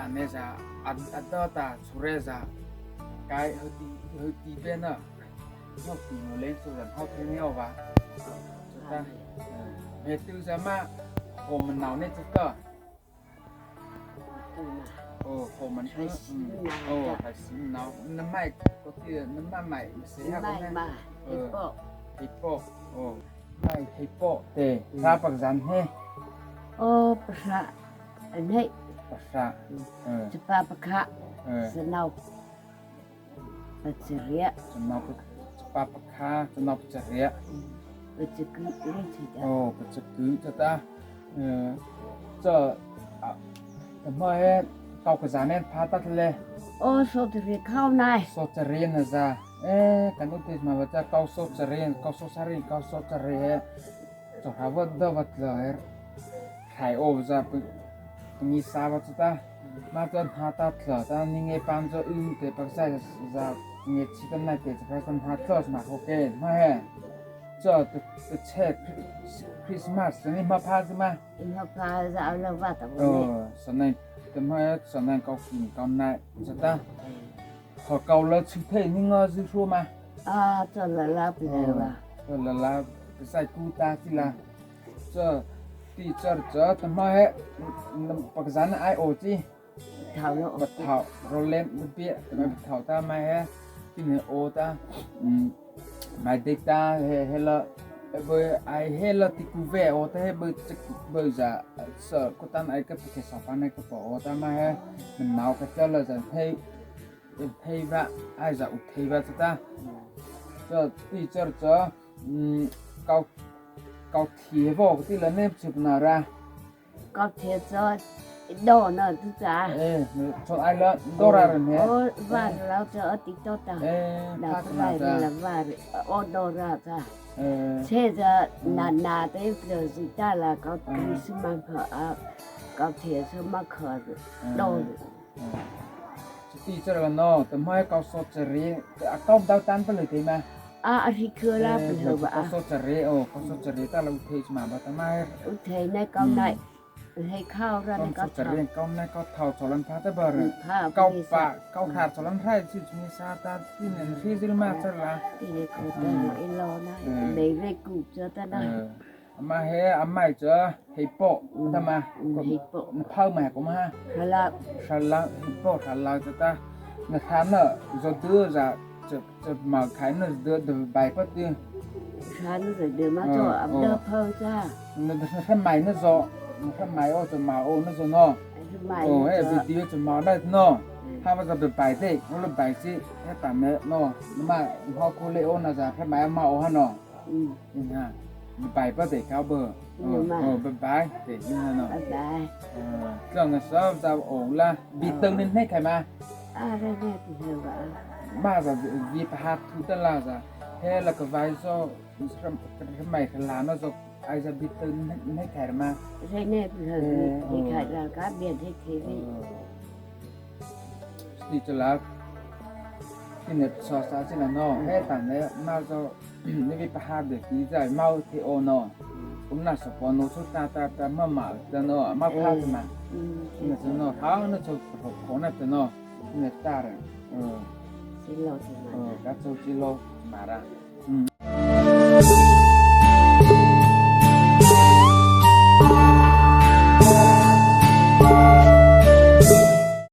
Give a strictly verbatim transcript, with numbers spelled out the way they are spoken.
Ane za, a, a dawh ta, chhurei za. Kai hoti, hoti be na. Hoti mo leng su zan hoti ne o ba. Chata. Me tu za ma. Ho ma nau ne chata. O, ho ma nau. O, hai si nau. Na mai, ko ti, na ma mai, se ha ko ne. Mai ma. Hei po. Hei po. O. Mai hei po te, mm, sa pakzan he. O, pakha. An hei. Pakha. Mm. Eh. Chapa pakha. Eh. Sanau. Pachariah. Sanau pa-, chapa pakha, sanau pachariah. Mm. Pachaku, ri chita. O, pachaku, chata. Eh, cha, a, ta ma he, kau kazan he, pha ta le. O, so tari kau nai. So tari na za. Eh, kan u te ma ba cha kau so chari, kau so sari, kau so chari he. Cho ha va da va tla he. Khai o za pu, pu ni sa va cha ta. Ma cha ha ta tla ta ni nge pan cho u te pa sa za nge chi ta nai te cha ka ha tla ma ho ke ma he. Cho te, te che Christmas ni ma pha zi ma. Ma pha za la va ta. O, sa nai, te ma he, sa nai kau kin kau nai cha ta. Kho kau la chu thei ni nga zu hro ma. A, cho la la pi la va. Cho la la, pi sai ku ta ti la. Cho, ti char cha, ta ma he, pakzan ai o ti. Thau lo o. Thau, ro lem, pi, ta ma thau ta ma he, ti ne o ta. Mm. Mai dei ta he, he la, e boi, ai he la ti ku ve o ta he boi, boi za, sa, ko tan ai ka pi ke sa pa ne ka po o ta ma he, nau ka cha la za he, Thei va, ai za u thei va cha ta. Cha ti char cha, um, kau, kau thie vo ti la ne chu na ra. Kau thie cha, do na tu cha. Eh, cho ai la, do ra ra ne. O, va la cha, o ti to ta. Eh, na pha cha na ra cha. La va, o do ra cha. Eh. Che cha, na, na te, zi ta la, kau Christmas pha, a, kau thie cha ma kha, do. Ti char la no, ta ma he kau so chari, a kau dau tan pa le te ma. A, a ri kha la pa le ba. Kau so chari, o, kau so chari ta la u thei ma ba ta ma he. U thei nai kau nai. Hei khau ra nai kau so chari, kau nai kau thau cho lan pha ta ba re. Kau pa, kau thar cho lan rai chi ni sa ta, ti ne ri zil ma char la. Ti ne ko ta i lo na. Nei ve ku cha ta na. Ama he, ama cha, hei po, ta ma. Mm, hei po. Na phau ma ko ma ha. Hrala. Hrala, hei po, hrala cha ta. Na tha na, zo du za, cha, cha ma khai na zo du, du bai pa ti. Hrala zo du ma zo, ab da phau cha. Na, na, na mai na zo, na mai o cha ma o na zo no. Mai o, he, video cha ma na no. Ha ma za du bai te, o lo bai si, he ta me no. Ma, ho ko le o na za, he mai ma o ha no. Ina, bai pa dei kau bo. O, bai bai, dei ina no. Bai bai. Tlong a sa za o la, bi tong nin hei khai ma. A, re ne ti he ba. Ma za vi pa ha thu ta la za. He la ka vai zo, mai ka la no zo, ai za bi tong nin hei khai ma. Re ne ti he, hei khai la ka bi hei ti vi. Ti cha la. Ti ne sa sa ti na no, he ta ne, ma zo. Ni vi pa ha de ti za mau the o no. Um na sa po no so ta ta ta ma ma ta no, ma pha ta ma. Na sa no, ha na so ko na ta no. Na ta re. Si lo si ma. Ka so si lo ma ra.